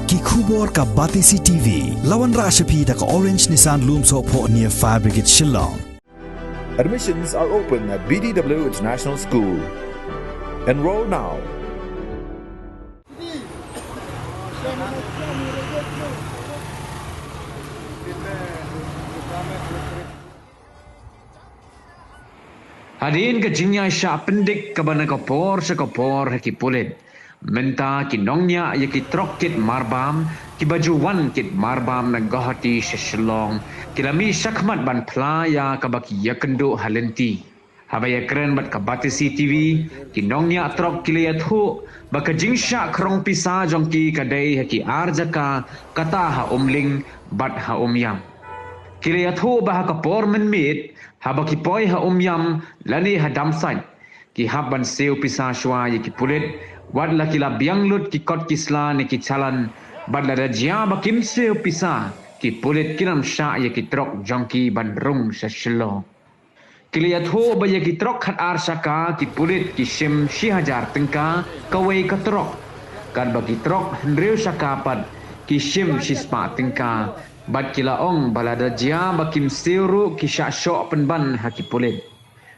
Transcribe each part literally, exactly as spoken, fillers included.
Ki khubor ka Batesi T V. La wanrah sha phi da ka Orange Nissan Lumsohphoh near Fire Brigade Shillong. Admissions are open at B D W International School. Enroll now. Hadien ka jingïaishah pyndik kaba na ka por sha ka por ha ki pulit, mynta ki nongñiah ïa ki trok kit marbam, kiba ju wan kit marbam na Guwahati sha Shillong, ki la mih shakhmat ban phla ïa kaba ki ïakynduh ha lynti. Haba ïakren bad ka Batesi T V, ki nongñiah trok ki la ïathuh ba ka jingshah khrong pisa jong ki ka dei ha ki ar jaka, kata ha Umling bad ha Umiam. Ki la ïathuh ba ha ka por mynmiet, haba ki poi ha Umiam lane ha Damsait, ki hap ban siew pisa shuwa ïa ki pulit, wat la ki la biang lut ki kot ki sla ne ki challan, bad lada jia ba kim siew pisa, ki pulit kin ym shah ïa ki trok jong ki ban rung sha Shillong. Ki la ïathuh ba ïa ki trok khatar shaka ki pulit ki shim shi hajar tyngka kawei ka trok. Katba ki trok hynriew shaka pat ki shim shispah tyngka. Bad ki la ong ba lada jia ba kim siew ruh ki shah shoh pynban ha ki pulit.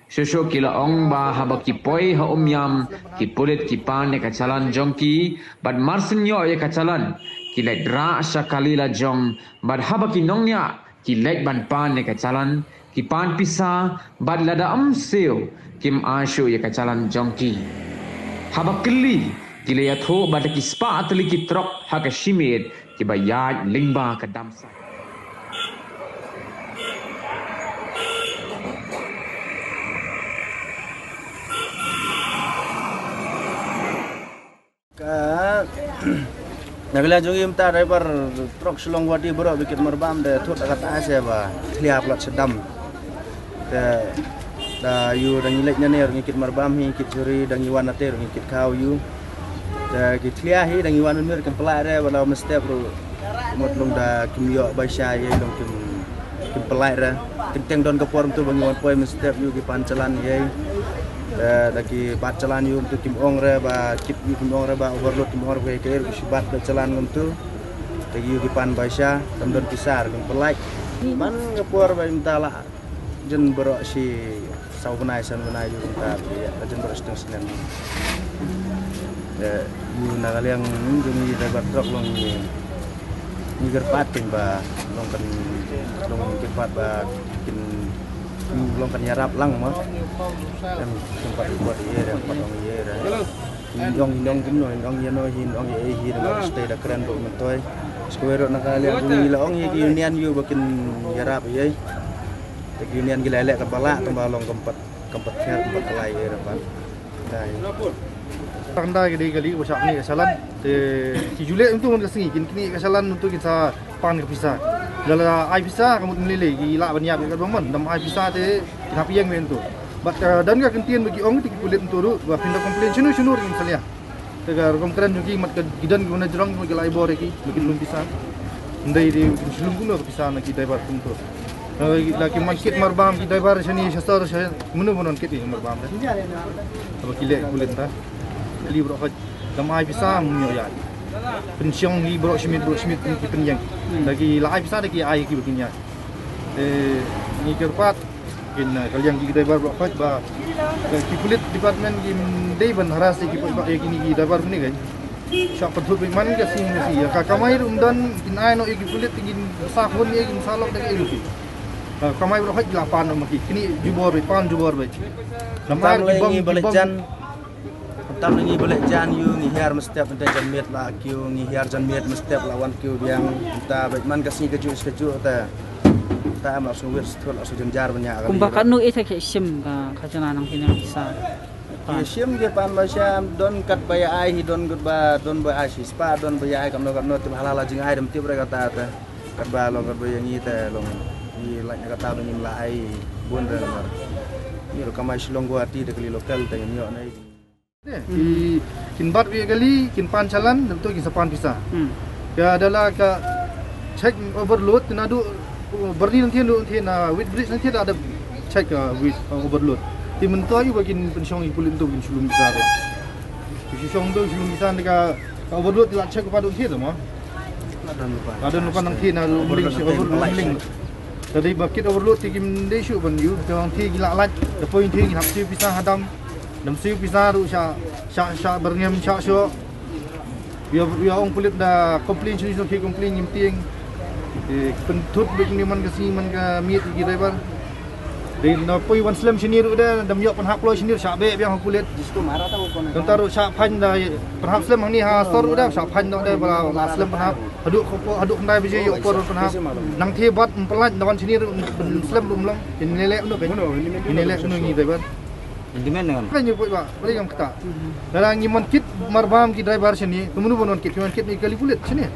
Shuh shuh ki la ong ba haba ki poi ha Umiam, ki pulit ki pan ïa ka challan jong ki, bad mar shen ïoh ïa ka challan, ki leit rah sha kali lajong, bad haba ki nongñiah ki leit ban pan ïa ka challan, ki pan pisa, bad lada ym siew, kim ai shuh ïa ka challan jong ki. Haba kylli, ki la ïathuh ba da ki spah tylli ki trok ha ka shi miet, kiba ïaid lyngba ka Damsait. Ka, na ka liang jong ngi mynta driver trok Shillong Guwahati baroh ba kit marbam da thut da kata se ba thlia plat sha dam. Te da ïoh da ngi leit nane ruh ngi kit marbam hi, kit juri, da ngi wan nate ruh ngi kit khaw ïoh. Te ki thlia hi da ngi wan mynmiet kim pynlait re, ba la mynstep ruh mut long da kim ïoh bai sha ïa long kim kim pynlait re. Teng teng don ka por mynta ba ngi wan poi mynstep ïoh ki pan challan ïa. Da, da ki bat challan ïoh mynta kim ong re ba kit ïoh kim ong re ba overload kim ong re ba kaei kaei ki shi bat challan mynta. Da ki ïoh ki pan bai sha, tam don pisa re kim pynlait. Man ka por ba mynta la jan baroh shi saw bnai san bnai ïoh mynta ba ïa ka jan baroh shi teng snem. Ïoh na ka liang jong ngi driver trok long ngi Ngi kyrpad kin ba long kan long kyrpad ba kin long kan ïarap lang mo. Em kyrpad kyrpad ïa ïa kyrpad long ïa ïa. Ngi ong ngi ong kumno ngi ong ïa no hi ngi ong ïa hi ngi stay da kren bok mentoi. Skwero na ka liang ngi la ong ïa ki union ïa ba kin ïarap ïa. Te ki union ki la leh ka ba lah tang ba long kyrpad kyrpad kyrpad lai ïa ïa. Tang da ki dei kali ba shah knieh ka challan. Te ki ju leh mynta man ka sngi kin knieh ka challan mynta kin sa pan ka pisa. Lada ai pisa ka mut mynlei lei ki lah ban ïap ïa ka dong man. Dam ai pisa te kin hap ïeng mynta. Bad ka don ka kyntien ba ki ong te ki pulit mynta ruh ba phin da complain shano shano ruh kin sa leh. Te ka rukom kren jong ki mat ka ki don ki wana jrong ki la ai bor ïa ki ba kin lum pisa. Ndai dei kin shlum kumno ka pisa na ki driver kumto. La ki man kit marbam ki driver shane sha sor sha mano mano kit ki marbam de. Haba ki leh pulit ta. Li bro hoj dam ai pisa mung ïa. Pynshong hi bro shimit bro shimit ki pynïeng. La ki la ai pisa da ki ai ki ba kin ïa. Eh, ngi kyrpad kin, eh, ka liang ki driver ba hoj ba, eh, ki pulit department ki dei ban harass ki ba ïa kini ki driver kini kan. Shah pathut bad man ka sing ka sing. Ïa ka kamai rum don kin ai noh ïa ki pulit kin sa khun ïa kin sa lok da ki ïa ki. Ka kamai bro hoj la pan noh ma ki. Kini jubor bad pan jubor bad. Namar ki bom ki bom. Tam ngi ba leh jan ïoh ngi hiar mynstep mynta jan miet la kiew ngi hiar jan miet mynstep la wan kiew biang mynta bad man ka sngi ka juh ka juh ta. Ta am la sngewbha sthul la sngewjynjar ban ïa ka. Kumba katno ïa ka shim ka khajana nang phi nang pisa. Ki shim ki pan ba sham don kat ba ïa ai hi don kat ba don ba ai shi spah don ba ïa ai katno katno tip hala la jing ai dem tip re kata ta. Kat ba long kat ba ïa ngi ta long ngi la kata ba ngim la ai bun re mar. Ngi ro kamai Shillong Guwahati da kali local ta ngim ïoh nai. Ki kin bat wi kali kin pan challan dam tu kin sa pan pisa. Hmm. Ka dala ka check overload naduh Byrni nang thin nang thin na weight bridge nang thin ada check ka weight, uh, overload. Ti mentoi ba kin penshong i pulit tu kin shulum pisa tu. Kin shong tu shulum pisa ka overload la check pa tu thin tu mo. Ka don lypa nangthie na ruh mling sha overload mling. Te dei ba kit overload te kim dei shuh ban ïoh, te nangthie ngi la lait, te poi nangthie ngi hap siew pisa ha dam. Dam siew pisa ruh sha, sha, sha byrngem sha shuh. Ïa, ïa ong pulit da complain shuh shuh ki complain ngim tieng. Te pynthut beit ni man ka sngi man ka miet ki driver. Dei na poi wan slem shini ruh de, dam ïoh pynhap kloi shini ruh shah beh biang ha pulit. Nangta ruh shah phain da pynhap slem hangne ha sor ruh de, shah phain noh de ba la slem pynhap. Haduh khyndai baje ïoh por pynhap. Nangthie bat ym pynlait da wan shini ruh pynslem ruh ym long. Ine leh no, ine leh no ngi driver. Handimen dengan. Kan ïa poi ba, balik ngam kata. Lada ngi mon kit marbam ki driver shini, kumno ban mon kit, ki mon kit ni kali pulit shini.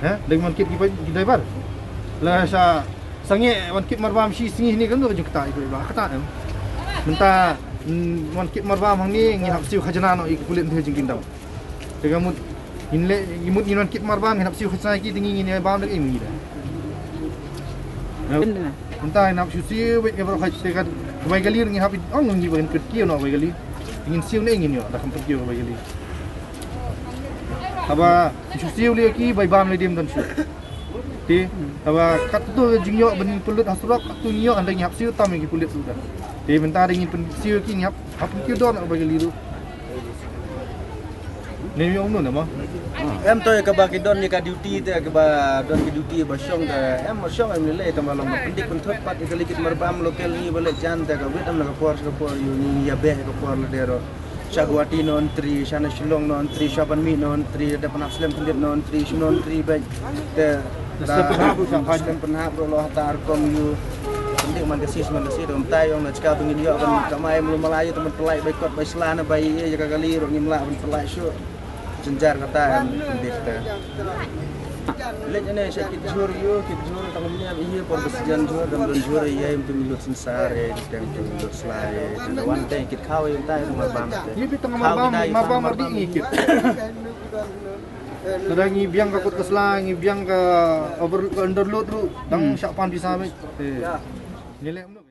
Ha? Dang mon kit ki, ki driver. La sha sangeh mon kit marbam shi sngi ni kan do jingkata ïa poi ba kata em. Mynta mm, mon kit marbam hangne ngi hap siew khajna noh ïa ki pulit ngi jingkindam. Te ka mut ngin leh, ngin mut ngin wan kit marbam ngin hap siew khajna ki, te ngi ngin ïa bam da ka im ngi da. Mynta ngin hap siew siew beit ka baroh khaj te ka bai kali ngin hap ong ngi ba ngin kit ki noh bai kali. Ngin siew ne ngin ïoh da kham kit ki bai kali. Haba siew siew leh ki bai bam leh dim don siew. Te haba katto jingïoh ban pynlut ha surok katto ngi ïoh hynda ngi hap siew tam ki pulit suda. Te mynta da ngin pynsiew ki ngi hap hap ki don bai kali ruh. Ni ong nun mo. Em to ïa kaba ki don ïa ka duty te kaba don ki duty ba shong te em shong em lei lei tang ba long pyndik pynthut pat ïa ka likit marbam local ni ba leh jan te ka wit em na ka por ka por ïa ni ïa beh ka por la dero. Sha Guwahati non tri, sha na Shillong non tri, sha ban mi non tri, da pynhap slem khyndiat non tri, shu non tri bek. Te Slem pynhap ruh shah phain. Slem pynhap ruh lo hatar kom yu. Penting man ka sis man ka sis dong tai ong na chka bingin yo ban kamai mulu malai yu teman pelai bai kot bai sla na bai ye ya ka kali ruh ngim lah ban pelai shu. Jenjar kata em pendik te. Lek ne sha kit jhur yu, kit jhur tang mnya bi ye por besijan jhur dam don jhur ye em tu milut sensar ye, tang tu milut sla ye. Wan te kit khaw ye tai ma bam te. Ye bi tang ma bam, ma bam ardi ngi kit. Lada ngi biang ka kot ka sla, ngi biang ka over, ka underload ruh, dang shah pan pisa beit. Eh. Ngi leh mno.